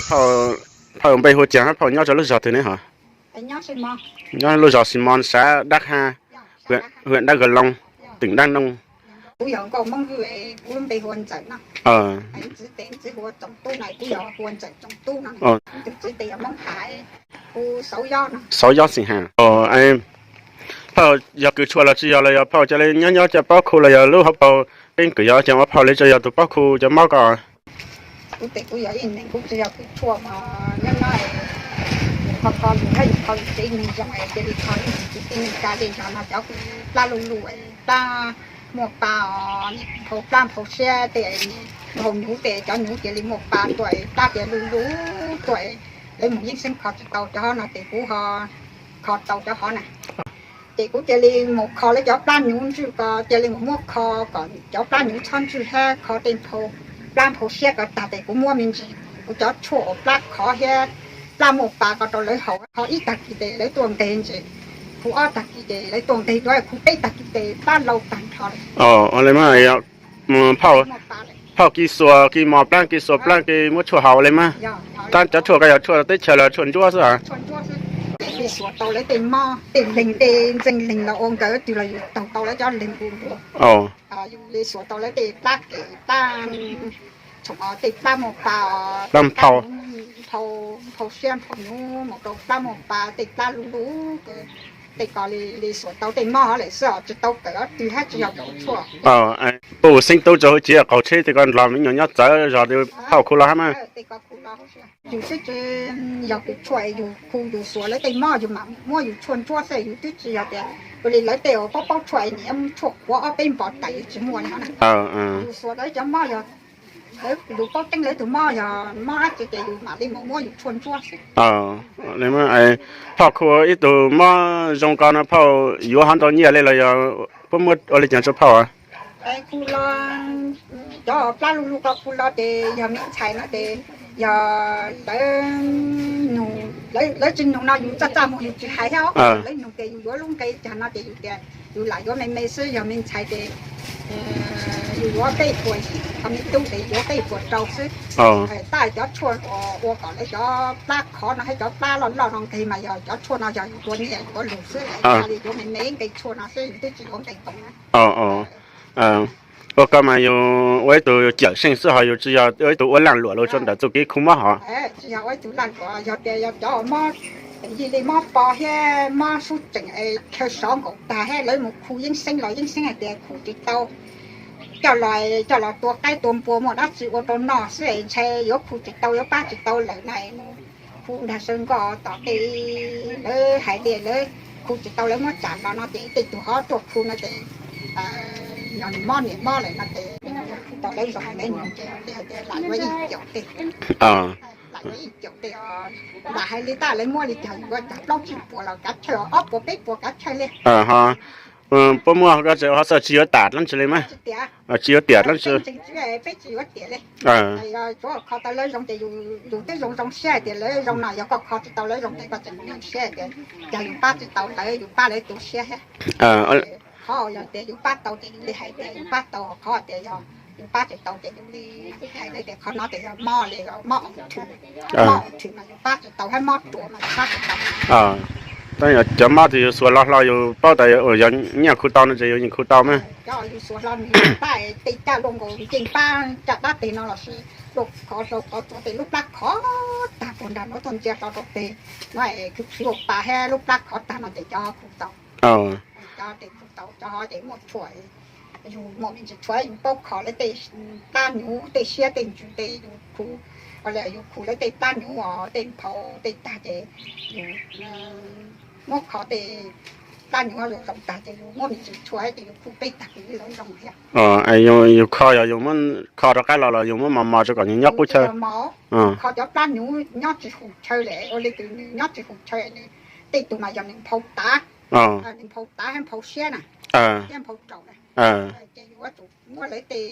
Phauj, phauj npe hu cas hab, phauj nyob rau lub zos twg ne hov? Nyob lub zos Xi Mos, sav Dab Ha, hwm Dab Ga Loo, teem Dab Nooj. Kuv yog nkauj Hmoob Vwj, kuv lub npe hu ua Ntxawm no. Txiv tes hu ua Txoov Tub no, kuv yog hu ua Ntxawm Txoov Tub no. Tus txiv tes yog Hmoob Hais, kuv Xauv Yob no. Xauv Yob Xeem Has. Phauj yog kws tshuam los tsis yog los yog phauj ca le nyob nyob cov pob khu los yog lub hauv paus keeb kwm yog ua cas ua phauj le tso yog tus pob khu cov mob ko? Kuv tes kuv yog ib neeg kuv tsis yog kws tshuam mas nyob nyob ho kho lus hab yus kho lus tsev neeg zoo es cia li kho ib neeg tsis tij neeg ka li zog no cov plab luj luj plab muaj pa os, nphau plab nphau siab tej, nphau nyuv tej cov nyuv cia li muaj pa tuaj plab cia luj luj tuaj, lawv mus yeeb seeb kho tsis tau cov hov no tes kuv ho kho tau cov hov na. Ces kuv cia li mus kho lawv cov plab nyuv ntswj ko cia li mus muab kho kom cov plab nyuv txhob ntswj hab kho tej nphau plab nphau siab ko tag tes kuv muab me ntsis kuv cov tshuaj uas plab khov thiab plab muaj pa ko rau lawv haus, kho ib tag kis tes lawv tuaj nqes ntses, khu ob tag kis tes lawv tuaj nqes dua, khu peb tag kis tes plab lau tag nrho lawm. Ua le mas, phauj, phauj kis xuas kis mos plaab kis xuas plaab kis muab tshuaj haus le mas. Tab cov tshuaj ko yog tshuaj teb chaws los tshuaj ntsuab xwb a? Kis xuas tau lawv tej mob tej leeg tej ntxeej leeg los ua nkawd twg los yus taug tau lawv cov leeg ua ntua. Yus li xuas tau lawv tej plab kem plab, tej plab muaj pa, plab nphau, nphau siab nphau nyuv mus rau plab muaj pa tej plab luj luj, tej ko li xuas tau tej mob hov lawm xwb os, tsis tau kawm ob twg hab tsis yog kawm tshuaj. Puj xeeb tub tsaug hwj chim qaug tsheb tej ko nrog me nyuam nyob txawv zog, phauj khu los hab mas. Yus twb tsis yog kws tshuaj, yus khu yus xuas lawv tej mob yus mam muab yus tshuaj ntsuab xwb, yus twb tsis yog tias ua li lawv tej uas paub paub tshuaj es niam tshuaj qhuav ob peb npos tawm yus tsis muaj li hov na. Yus xuas lawv cov mob yog lawv, yus paub tseeb lawv tus mob yog mob dab tsi ces yus mam li mus muab yus tshuaj ntsuab xwb. Phauj khu ib tug mob zoo ko no phauj yuav hov ntau nyiaj li los yog puab muab ua li cas rau phauj? Khu los cov plab luj luj ko khu los ces yog me ntxhais no ces yog lawv, lawv tsis nug no yus txaj txaj muag yus tsis hais thiab, lawv nug ces yus yuav lub nqe cas no ces yus tias yus lam yuav me me xwb, yog me ntxhais ces yus yuav peb puas yim, ho me tub ces yuav peb puas rau xwb. Tab cov tshuaj uas ua kom lawv cov plab khov no thiab cov plab loj loj no nqes mas yog cov tshuaj no yog yus tua nyiaj yuav lug xwb, li yuav me me nqe tshuaj no xwb, yus twb tsis yuav nqe toos na. Ua ko mas yus ua ib tug cawm seej xwb ho yus tsis yog ua ib tug ua laj luam los rau ntawm txuj kev khu mob hov. Tsis yog ua ib tug laj luam, yog tias yog cov mob yig li mob po thiab mob sub tseem es chaw sov nkaum tag thiab lawv mus khu yeeb seeb los yeeb seeb hais tias khu tsis tau, coj los, coj los tua qaib tua npua muaj dab tsi ua rau noj xwb es ntshai yuav khu tsis tau yuav pab tsis tau lawm na, khu nrag saw nkoj tom tej, lawv hais tias lawv khu tsis tau lawv muab tsam los no ces tej tug hov tuaj khu no ces yog nws mob niam mob lawm no ces khu tau lawv zoo lawv nug ces hais tias lam yuav ib caum tej, lam yuav ib caum tej, lam hais li tab lawv muab li cas yuav cov plaub tsib puas los kav tsawj, ob puas peb puas kav tsawj li. Puab muab ko tseem ho xav tsis yuav tam dlaab tsi li mas, tsis yuav tiam dlaab tsi. Peb tsis yuav tiam li. Tsuav kho tau lawv zoo ces yus twb zoo zoo siab hais tias lawv zoo no, yog koj kho tsis tau lawv zoo ces koj tseem zoo siab hais tias yog yus pab tsis tau lawv, yus pab lawv tu siab thiab. Qhov yog tias yus pab tau ces yus li hais tias yus pab tau, qhov tias yog yus pab tsis tau ces yus li hais tias qhov no ces yog mob li, mob ua thwm, mob ua thwm mas yus pab tsis tau, hab mob ruam mas yus pab tsis tau. Tab yog cov mob twg yus xuas hlo hlo yus paub tas yog nyiaj khu tau no ces yus yeej khu tau mas. Cov yus xuas hlo nws pab tej caj luaj nkaus yeej pab caj dab teg no los sis luaj khov hlau khov tsuag tej lub plab khov tag puag nrag nuav tuaj ntsia hlo rau teg no es khwv khwv ua pa thiab lub plab khov tag no ces cov khu tau. Cov ces khu tau, cov hov ces muaj tshuaj, yus muaj me ntsis tshuaj yus paub kho lawv tej plab nyuv tej siab tej ntsws tej yus khu, yus khu lawv tej plab nyuv os tej nphau tej tag ces yus muab kho tej plab nyuv zoo tag ces yus muab me ntsis tshuaj ces yus khu peb tag ces lawv zoo thiab. Yus kho yog yus muab kho rov qab los los yus muab mos mos rau kom nws nyob qub chaw? Kho cov plab nyuv nyob tsis hum chaw lawm, ua li nws nyob tsis hum chaw, nws tej tug mas yog nws nphau tav, nws nphau tav thiab nphau siab na, thiab nphau raum na, ces yus yuav tsum muab lawv tej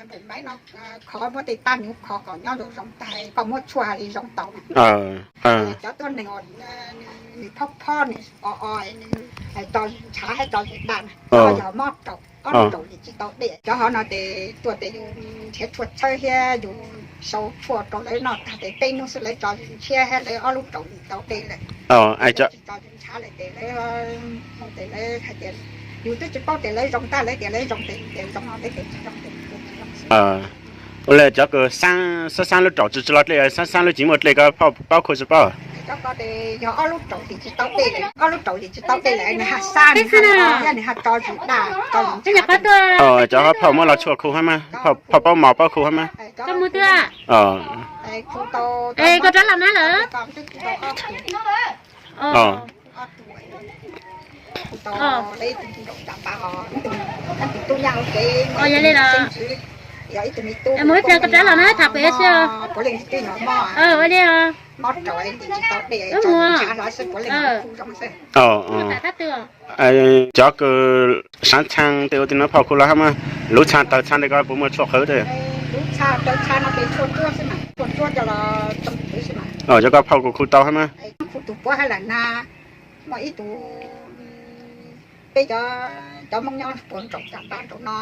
npum maiv no kho, muab tej plab nyuv kho kom nyob zoo zoo tag koj muab tshuaj li zoo tau na. Cov tuab neeg uas nws phob phob nws o o, nws tso zis ntshav thiab tso zis daj na, yog mob raum, ob raum yim tsis tau dej. Cov hov no ces tuaj ces yus nrhiav tshuaj txhawb thiab yus sau tshuaj rau lawv noj tag ces peb hnub xwb lawv tso tshiab thiab lawv ob lub raum tsis tau dej lawm. Lawv tsis tso ntshav lawm ces lawv, tes lawv hais tias yus twb tsis paub tias lawv zoo ntag, lawv tias lawv zoo ces yus tias zoo no, lawv tias tsis zoo ces yus tias tsis zoo xwb. Ua li cov kws xab xab lub raum tsis tsis tau dej, xab xab lub tsis muaj dej ko phauj paub khu tsis paub? Cov ko ces yog ob lub raum ces tsis tau dej lawm, ob lub raum ces tsis tau dej lawm nws ho xab nws ho, thiab nws ho tso zis daj tso zis ntshav. Cov phauj muab los tshuaj khu hab mas, phauj paub mos paub khu hab mas. Koj rov los na lawm. Yog li los, mus ib pliag koj rov los na tham pem xwb. Ua li os. Cov kws sav txhaa tej ua tej no phauj khu los hab mas, lub txha taw txha ntawd ko puas muaj tshuaj qhwv tej? Cov ko phauj kuj khu tau hab mas. Muaj ib tug, peb cov, cov Moob nyob puag nraum cov nraum no,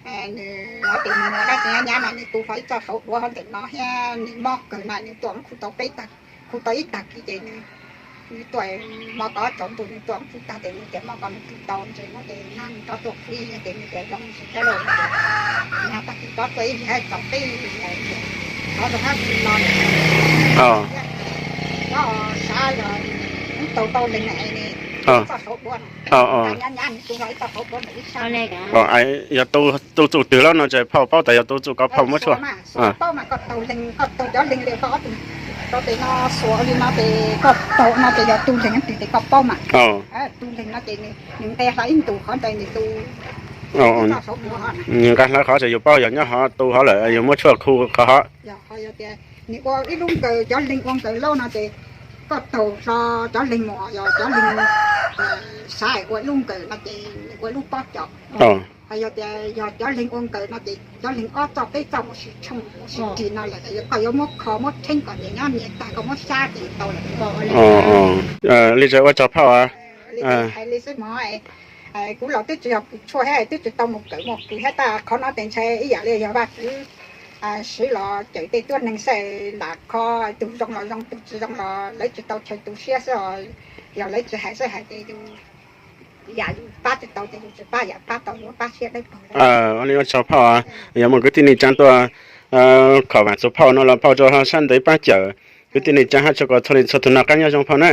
nws hais tias nws mus dab tsi nyab no nws tu hlo ib txoj saud duav hauv ntawm no thiab nws mob kawg na, nws tuaj khu tau peb tag, khu tau ib tag kis ces nws tuaj, mob ko tsaus ntuj nws tuaj khu tag ces nws tias mob ko nws khu tau ntses no ces nws rov tuaj khu ib yam ces nws tias zoo tsis tau lawm. Nws tag kis rov tuaj ib yam txaus peb rov zoo hab tsis los. Cov sav yog ub tau tau leeg na es txoj saud duav no, nyab nyab nws tu hlo ib txoj saud duav ntawm ib sab. Yog tu txuj twg lawm no ces phauj paub tas yog tu txuj ko phauj muab tshuaj. Paub mas koj taug leeg, koj taug cov leeg li koj ob tug rau tes no xuas li no ces koj taug no ces yog tu leeg twg ces koj paub mas. Tu leeg no ces nws nqe hlo ib ntus qhov ntawd nws tu. Nws nqa hlo qhov ces yus paub yog nyob hov tu hov lawm yus muab tshuaj khu qhov hov. Nws ua ib lub nkaws, cov leeg ua nkaws laub no ces koj taug hlo cov leeg mus, yog cov leeg sav ua lub nkaws no ces nws ua lub pob cos. Ho yog tias yog cov leeg ua nkaws no ces cov leeg ob txoj peb txoj mus sib tshooj mus sib rig no lawm, koj yuav muab kho muab rheeb kom nws nyob nyias tag koj muab xyab ces tau lawm. Li ntawd ua tsaug phauj. Hais li xwb mog, kuv los twb tsis yog kws tshuaj thiab twb tsis tau mus kawm muaj kws thiab, tab qhov no ces ntshai ib yam li yog Vajtswv siv los cawm tej tuab neeg xwb, lam kho tus zoo los zoo tus tsis zoo los lawv tsis tau chaw tu siab xwb os. Yog lawv tsis hais xwb hais ces yus, yam yus pab tsis tau ces yus tsis pab, yam pab tau yus pab siab dawb paug. Ua li ua tsaug phauj, yog muaj kwv tij neej tsaa tuaj kho vaam txug phauj no los phauj tso sab ntev pab cawm kwv tij neej tsaa hab tso kom txhua leej txhua tug noj qab nyob zoo phauj na.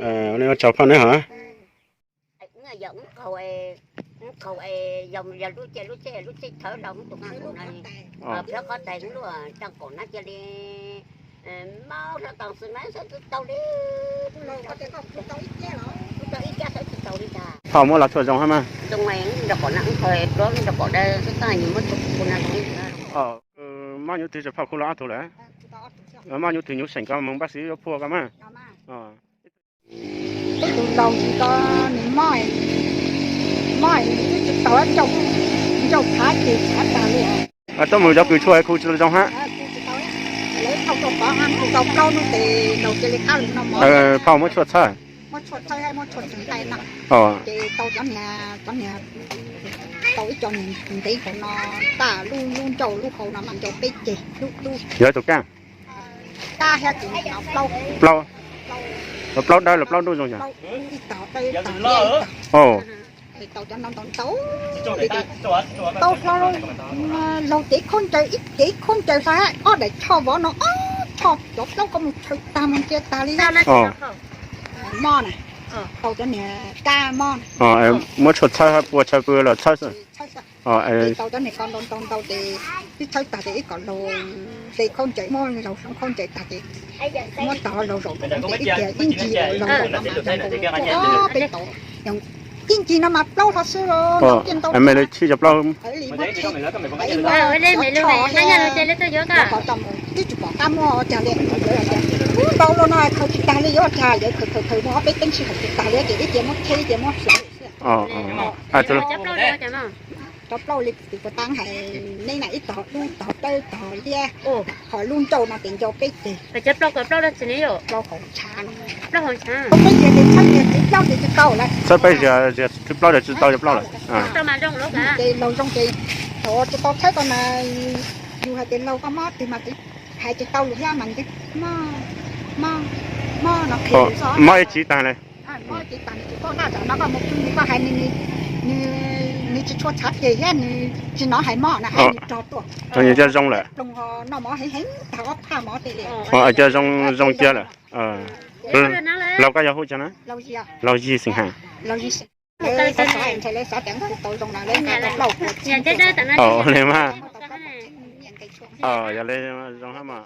Ua li ua tsaug phauj na hov. Phauj muab los tshuaj zoo hab mas. Mob nyuv twg ces phauj khu los ob tug lawm? Mob nyuv twg nyuv seem ko moog pab xwb yuav phua ko mas. Ib tug laug ko nws mob, mob nws twb tsis tau ncauj, ncauj tshav ceg tshav tag li. Tuaj mus cov kws tshuaj khu tsis zoo hab. Lawv thauj tuaj pov a, tau plaub hnub ces laug cia li qab lug noj mov. Phauj muab tshuaj txhawb. Muab tshuaj txhawb, muab tshuaj txhawb nqaij no. Ces tau cov niag, cov niag, tau ib co niag ntev hauv no, taj lub, lub ncauj lub hau no mas ncau peb ceg lub, lub. Yog tus kaj. Kab thiab tus plaub, plaub, plaub dawb los plaub ntuj zoo yog? Ib tog dawb ib tog liab ib tog. Tau cov no ntau ntau li ces tau hlo laug cev khaub ncaws, ib cev khaub ncaws hlo ob daim tsho vov no, ob tsho cov plaub ko mus tshawb tag mus ntsia tag li. Mob na, tau cov niag kab mob na. Muab tshuaj txhawb hab pua tshaw pw los txhawb xwb. Ces tau cov niag ko ntau ntau ntau ces twb tshawb tag ces ib kom laug hle khaub ncaws, muab laug hloov khaub ncaws tag ces muab tog laug zaum ntawm ib kiag ib ncig laug zaum no mas laug zaum peb tau ib ncig no mas plaub hlo xwb los ntau kiag ntau. Li muab tsho, twb tsis pom qab muab ua cas li, ntau los no khaws tsis tag li yuav ua cas, yawg khaws khaws khaws muaj ob peb teeb sij hawm tsis tag li ces ib ce muab cheb ib ce muab hlawv xwb. Cov plaub li tus puas tab hais neb na, ib tog dub tog dawb tog liab, ho lub ncauj no ces ncau peb ceg. Plaub hauv ntshav, txhawb peb ziag ces txhawb ziag, tsis plaub ces tsis tau lawm. Txhawb peb ziag, ziag tsis plaub ces tsis tau cov plaub lawm. Ces laug zoo ces tsis tau txhawb ko mas Yus hais tias laus koj mob twg mas twb hais tsis tau lus thiab mas twb mob, mob, mob no qhia lus xwb. Mob ib tsiv tag li. Mob ib tsiv tag li, tsis paub noj tsam no koj mus pw nws koj hais nws, nws, nws tsis tshua tshav phem thiab nws tsis hnov hais mob na, hais nws rog tuaj. Cov zoo lawm. Ploog ho noj mov heev heev tag ob phaj mov tej li. Cov zoo, zoo kiag lawm. Laus koj yog hu cas na? Laus Yig xeem Has. Ntshai lawv xav tias nkawd tau zoo no lawv nqa tau plaub puas txhiab li mas. Yog li zoo hab mas.